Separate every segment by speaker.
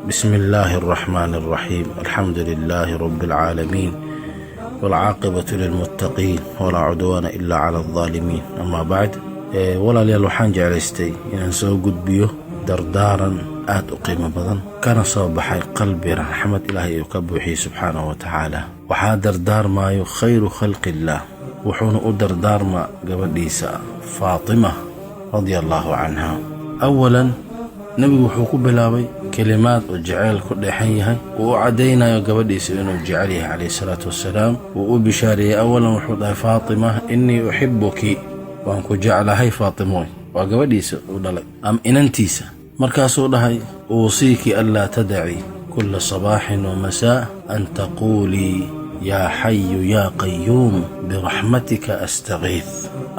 Speaker 1: بسم الله الرحمن الرحيم، الحمد لله رب العالمين، والعاقبة للمتقين، ولا عدوان إلا على الظالمين، أما بعد. Walaalayaal, waxaan jeclaystay inaan soo gudbiyo dardaaran aad u qiimo badan, kana soo baxay qalbi raxmad Ilaahay uu ka buuxiyey subxaanahu wa tacaala. Waxaa dardaarmayo khayru khalqillaah, wuxuuna u dardaarmaa gabadhiisa Faatima radia allaahu canha. Awalan, nebigu wuxuu ku bilaabay kelimaad uu jeceyl ku dheexan yahay, uu u caddaynayo gabadhiisa inuu jecel yahay calayhi salaatu wassalaam. Wuu u bishaareeyey. Awalan wuxuu dhahay: "Faatima, innii uxibuki," waan ku jeclahay Faatimoy. Waa gabadhiisa uu dhalay ama inantiisa. Markaasuu dhahay: "Uusiiki anlaa tadaci kulla sabaaxin wa masaa an taquulii: yaa xayu yaa qayuum, biraxmatika astagiith,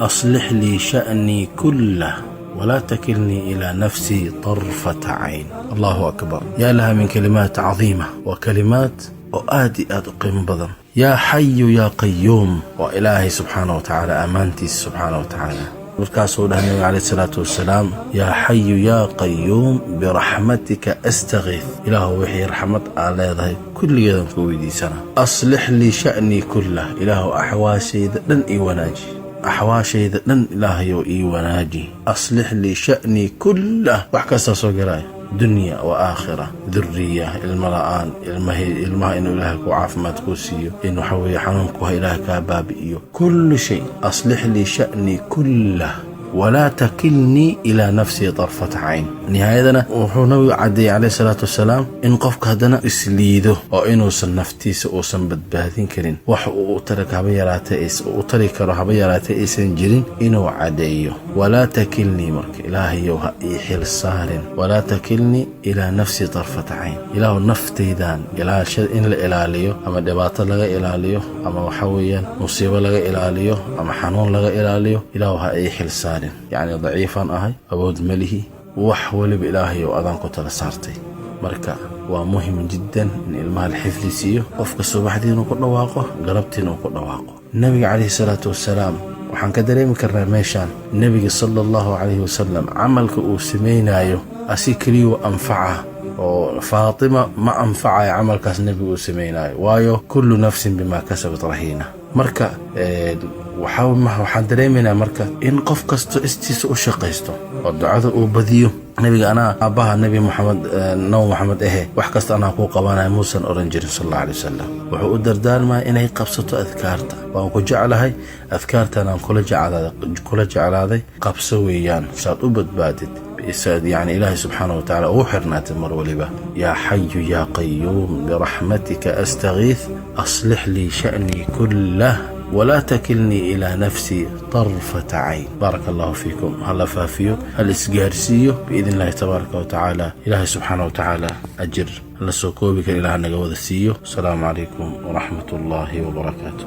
Speaker 1: aslix lii sha'nii kullah, walaa takilnii ilaa nafsii tarfata cayn." Allahu akbar! Yaa laha min kalimaat cadiima! Waa kalimaad oo aad iyo aad u qiimo badan. Yaa xayu yaa qayuum, waa Ilaahay subxaana wa tacaala ammaantiisa subxaana wa tacaala. Markaasuu dhahay nabiga calayh isalaatu wasalaam: "Yaa xayu yaa qayuum, biraxmatika astagiith," Ilaahu wixii raxmad aa leedahay kulligeedan ku weydiisana. "Aslix lii sha'nii kullah," Ilaahu axwaashayda dhan ii wanaaji, axwaashayda dhan Ilaahayow ii wanaaji. "Aslix lii sha'nii kullah," wax kastaa soo galaya, dunya wa aakhira, duriya, ilmo la'aan, ilmaha inuu Ilaahay ku caafimaad kuu siiyo, in waxa weeye xanuunkuha Ilaahay kaa baabi'iyo, kullu shay. "Aslix lii sha'nii kullah, walaa takilnii ilaa nafsii tarfata cayn." Nihaayadana wuxuu nabigu caddeeyey calayhi salaatu wasalaam in qofka haddana isliido oo inuusan naftiisa uusan badbaadin karin, wax uu tari haba yaraatee u tari karo haba yaraatee aysan jirin inuu caddeeyo. "Walaa takilnii," marka Ilaahayow ha ii xil saarin. "Walaa takilnii ilaa nafsii tarfata cayn," Ilaahu naftaydan ilaashada in la ilaaliyo, ama dhibaato laga ilaaliyo, ama waxa weeyaan musiibo laga ilaaliyo, ama xanuun laga ilaaliyo, Ilaahu ha ii xil saarin. Yacni daciifan ahay, awood malihi, wax weliba Ilaahayow adaan ku tala saartay. Marka waa muhim jiddan in ilmaha la xifdi siiyo, qofka subaxdii inuu ku dhawaaqo, galabtiina uu ku dhawaaqo. Nebiga calayhi salaatu wasalaam, waxaan ka dareemi karnaa meeshaan nebiga sala allahu calayhi wasalam camalka uu samaynayo asi keliyuu anfaca oo Faatima ma anfacayo camalkaas nebigu uu samaynayo, waayo kullu nafsin bimaa kasabat rahiina. Marka waxaan dareemaynaa marka in qof kasto istiisa u shaqaysto oo ducada uu badiyo. Nebiga anaa aabbaha Nebi Moxamed, Nabi Moxamed ahe, wax kasta anaa kuu qabanaya muusan odhan jirin sal alla alay wasalam. Wuxuu u dardaarmaya inay qabsato adkaarta. Waan ku jeclahay, adkaartan aan kula jeclaaday, qabso weeyaan saad u badbaadid, saad yani Ilaahay subxaana wa tacala ugu xirnaatid mar waliba. "Yaa xayu yaa qayuum, biraxmatika astagiith, aslix lii sha'nii kullah, walaa takilnii ilaa nafsii tarfata cayn." Baaraka allahu fiikum. Hala faafiyo, hala isgaarsiiyo biidn illahi tabaaraka wa tacaala. Ilaahay subxaana wa tacaala ajir hala soo koobi kara Ilaah naga wada siiyo. Asalaamu calaykum waraxmat ullaahi wabarakaatu.